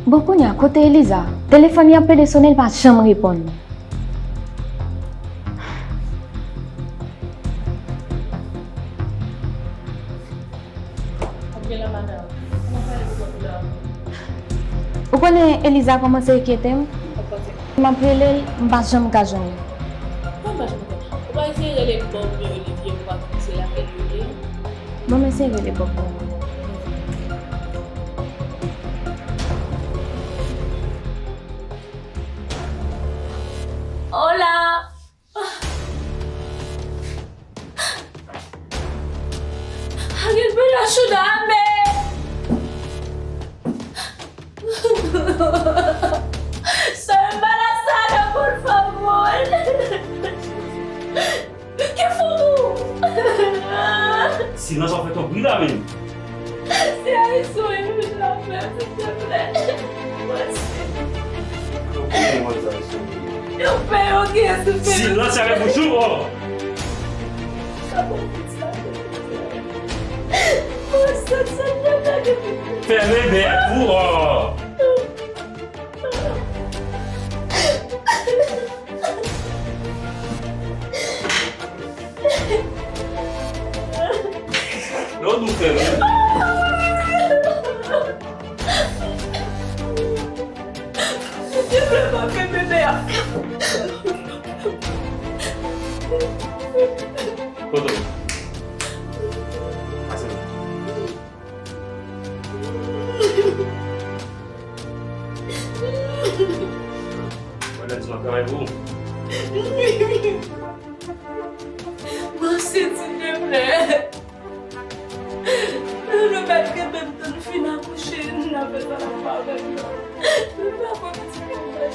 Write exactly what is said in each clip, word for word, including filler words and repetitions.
Bon, kounye a, kote Eliza? Telefòn li ap pede sone, li pa janm reponn. Ou konnen Eliza kòmanse enkyete m. M ap rele l, m pa janm ka jwenn li. Kòman pa janm ka? Ou pa eseye rele Bob oubyen Olivier pou pa kòmanse lakay yo ye? Bon, m eseye rele Bob pou ou. Hola! Alguien me lo ayuda, me. Soy embarazada, por favor. Qué fou! Silans, w ap fè twòp bri la menm. Se Ayisyen yo vin la fè, silteplè. Mèsi. Yo peye, yo gen, silteplè. Silans avèk bouch ou, oh! Fèmen bèk ou, oh! Non, nou fè, wi. Yo vle pa fè bebe a. Kote w? Pase la. Mwen la di w ap travay pou ou. Mwen santi deplè. Nou mèt kenbe m tann fin akouche, n ap fè sa n ap fè avè m nan. Nou pa konn ti konprann.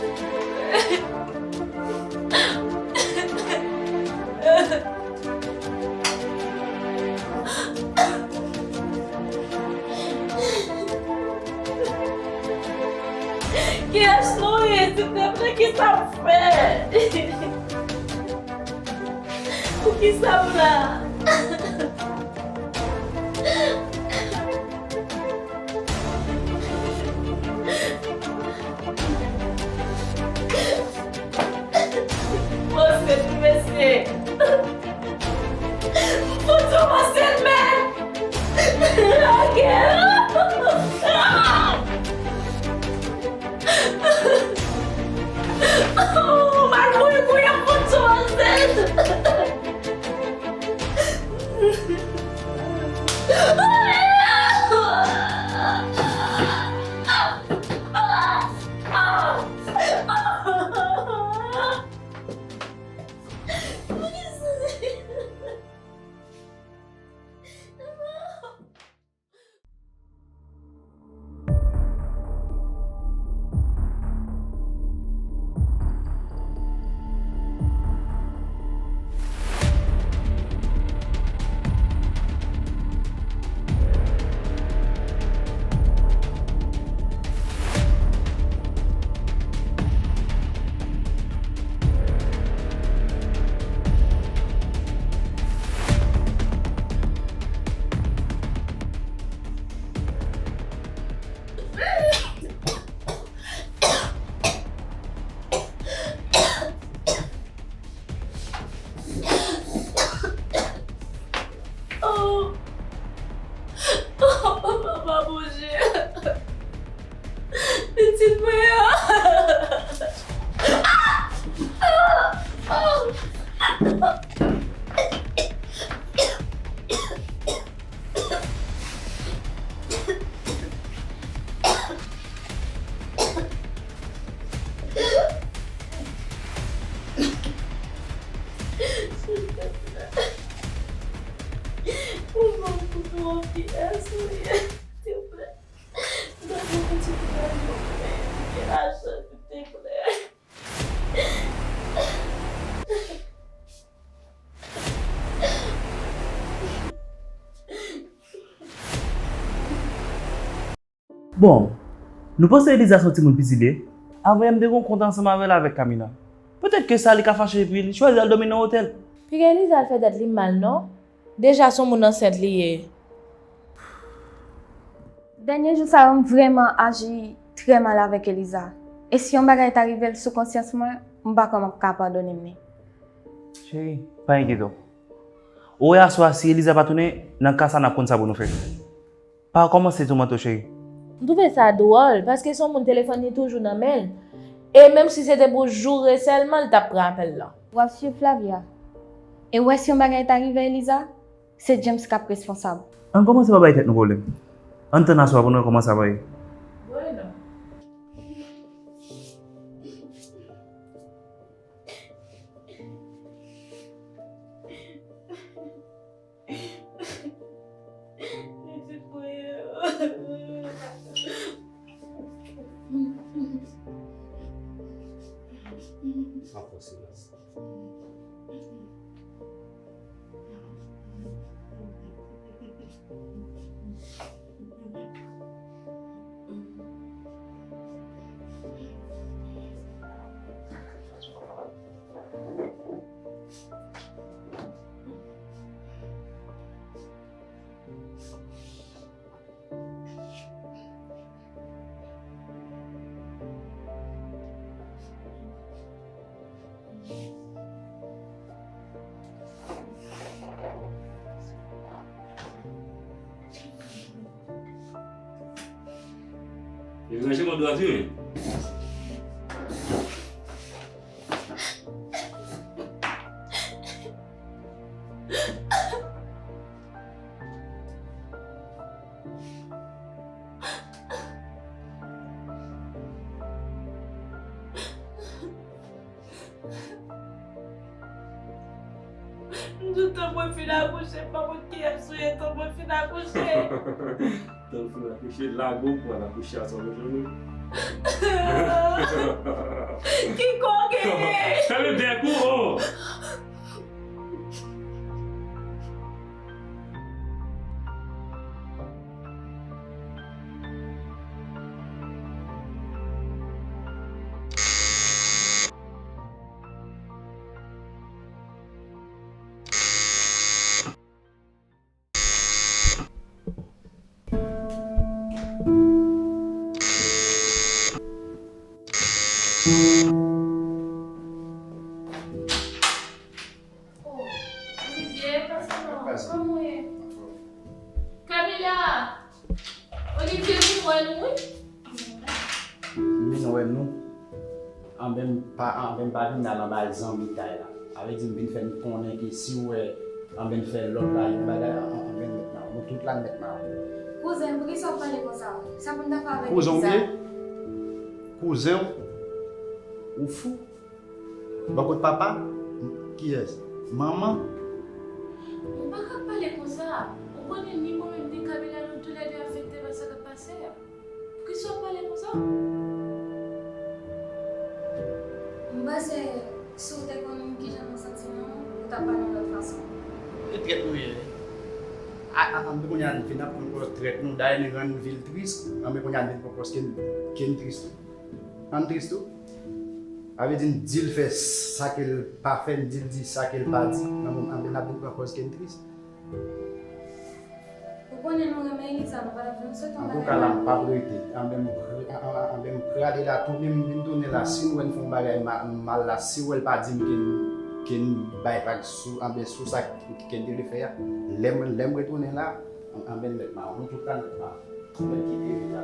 Kiyès nou ye, silteplè, kisa m fè? Poukisa m la? Mwen se mesye. M fout yo pase l men. Lage. Mal mouri pou yo fout yo pase l. Oh! Oh, papa Bondye! Pitit mwen an! Bon, nou panse Eliza se yon timoun piti li ye? Avanyè m te gen yon kont ansanm avè l avèk Kamina. Petèt ke sa li ka fache epi li chwazi al dòmi nan otèl. Piga Eliza al fè tèt li mal non. Deja se yon moun ansent li ye. Dènye jou sa yo, m vrèman aji trè mal avèk Eliza. E si yon bagay ta rive l sou konsyans mwen, m pa kwè m ap ka padone m li. Cheri, pa enkyete w. Ou wè aswè a, si Eliza pa tounen, nan ka sa a n ap konn sa pou nou fè. Pa kòmanse toumante w, cheri. M twouve sa dwòl, paske se yon moun telefòn li toujou nan men l. E menm si se te pou joure sèlman, l t ap pran apèl lan. W ap swiv Flavia. E w wè si yon bagay ta rive Eliza, se James k ap responsab. Ann kòmanse pa bay tèt nou pwoblèm. Ann tann aswè a pou nou wè kòman sa va ye. Bueno. Sa fò silans. Epi ranje mwen dwa di wi. M di w tan mwen fin akouche, m pa konn kiyès ou ye, tan mwen fin akouche. Tan w fin akouche, lage w pou w al akouche a sa w bezwen nou. Kiko genyen? Fèmen bèk ou, oh! Oh, Olivier, pase non. Pase. Kòman w ye? Camila! Olivier vin wè nou, wi. M vin wè nou. Anben m pa, anben m pa vin la, m al zanmi Tay la. Sa vle di m vin fè n konnen ke si w wè anben m fè lòt la yon bagay, an, anben m mèt nan nou tout la, n mèt nan. Kouzen, poukisa w pale konsa? Sa pou n ta fè avèk Eliza? Kouzen w ye? Kouzen w? Ou fou? Bò kot papa? Kiyès? Manman? Ou pa ka pale konsa. Ou konnen ni mwen menm ni Camila nou toulède afekte pa sa k ap pase a. Poukisa w ap pale konsa? M panse si w te konn kijan nou santi nou, ou t ap pale yon lòt fason. E trèt nou ye. A, a, anben kounye a n vin ap pran pòz trèt nou, dayè n rann vi l tris, anben kounye a n vin pran pòz ke n, ke n tris tou. Ann tris tou. Sa vle di n di l fè sa ke l pa fè, n di l di sa ke l pa di, anben, anben n ap vin pran pòz ke n tris. Ou konnen nou renmen Eliza, nou pa t ap janm swete yon bagay mal pou li. Antouka la, m p ap rete. Anben m pr-, a, a, anben m prale la, tounen m vin tounen la. Si m wè n fè yon bagay ma-, mal la, si w wè l pa di m ke n, ke n bay vag sou, anben sou sa ke n te vle fè a, lè m, lè m retounen la, anben n mèt mawon, nou tout la n mèt mawon. Mwen kite li la.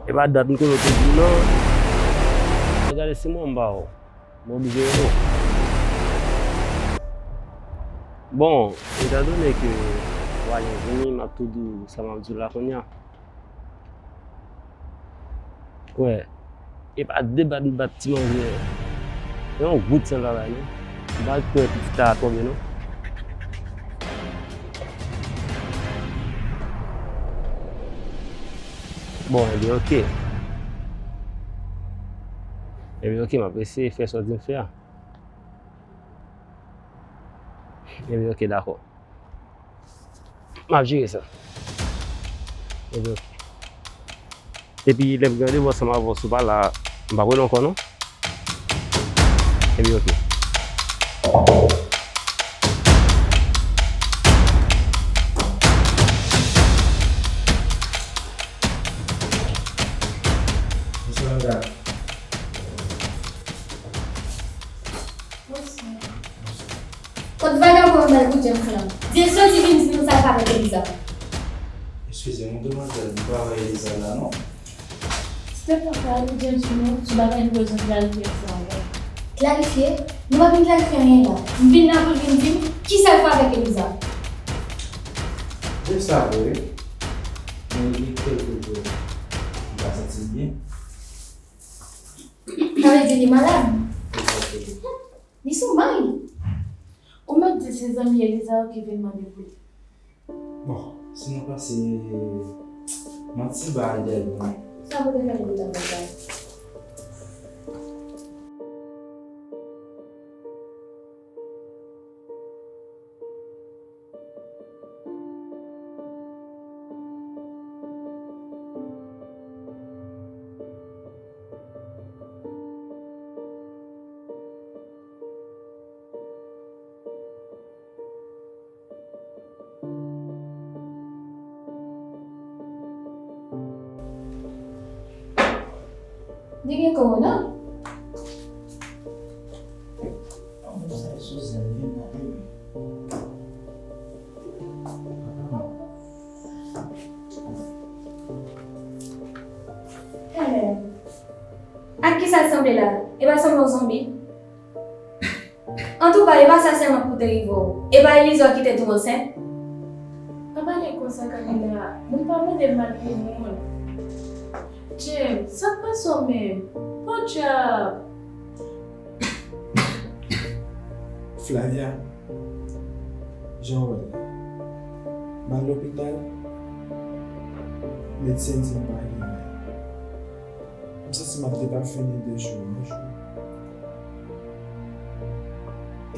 E pa dat m konnen w te di m nan. Gade, si mwen m ba w, mwen oblije rele w. Bon, etandone ke w pa janm vini, m ap tou di w sa m ap di w la kounye a. Wè, e pa de bat m bat ti manzè. Yon gout san travay non. M pa kwè pitit la tonbe non. Bon, ebyen, oke. Ebyen, oke, m ap eseye fè sa w di m fè a. Ebyen, oke, dakò. M ap jere sa. Ebyen, oke. Epi, lè m gen randevou ansanm avè w, si w pa la, m p ap rele w ankò, non? Ebyen, oke. Bonswa, medam. Kot vagabon an bay pou James lan? Di l soti vin di nou sa l fè avèk Eliza. Eskize m, demwazèl, m pa wè Eliza la non. Steph pa pale James non, sou bagay nou bezwen klarifye ansanm avè l. Klarifye? Nou pa vin klarifye anyen la. M vin la pou l vin di m kisa l fè avèk Eliza. James la vre wi. Men li kèlke jou m pa santi l byen. Sa vle di li malad? Li sou may. Ou mèt di se zanmi Eliza yo ki vin mande pou li. Bon, si nou panse manti ba Adèl, bon. Sa pou te fè li kontan konsa? Li gen kowona? Hello. Ak kisa l sanble la? E pa sanble yon zonbi? Antouka, e pa sa sèlman k pou te rive w. E pa Eliza ki te tou ansent? Pa pale konsa, Camila. Moun pa mande mal pou moun. James, sa k pase w menm? Podyab! Flavia, jan w wè l la. M al lopital, medsen di m pa gen anyen. M santi m ap depafini de jou an jou.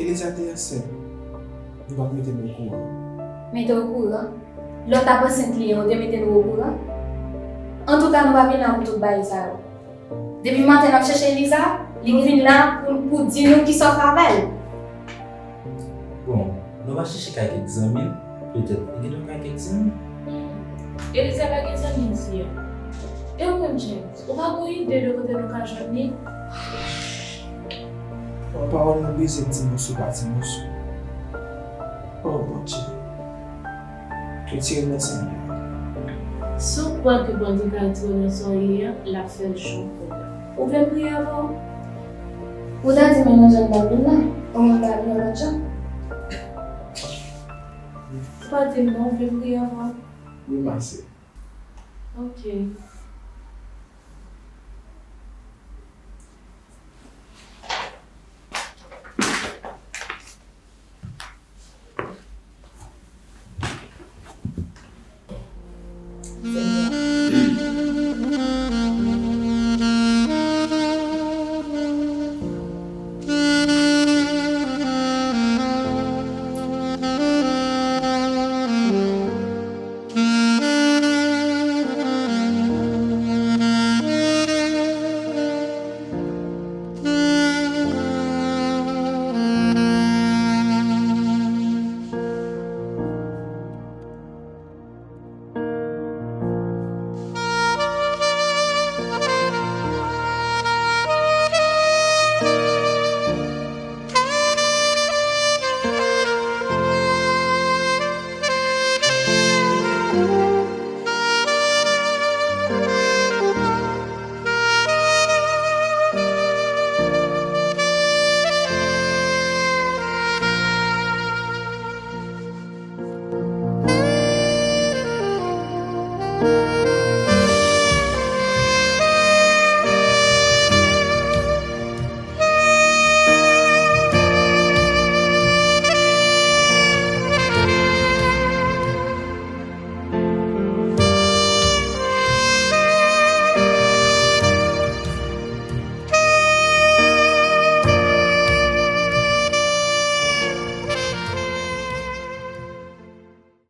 Eliza te ansent. Nou pa t mete m okouran. Mete okouran? Lè w t ap ansent li an, ou te mete nou okouran? Antouka, nou pa vin la pou tout bagay sa yo. Depi maten n ap chèche Eliza, li vin la pou, pou di nou kisa w fè avè l. Bon, nou va chèche kay kèk zanmi l, petèt li gen dwa kay kèk zanmi. Hmm. Eliza pa gen zanmi isi a. E ou menm, James, ou pa gen ide de kote nou ka jwenn li? Bon, pawòl nou brize ti moso pa ti moso. Oh, Bondye. Retire m nan sa m ye a. Si w kwè ke Bondye ka retire w nan sa w ye a, l ap fè l jan w kwè la. Ou vle m priye avè w? Ou ta di m nan jan m t ap vin la, omwen m ta vin yon lòt jan. Ou pa di m non, ou vle m priye avè w? Wi, ma sè. Ok.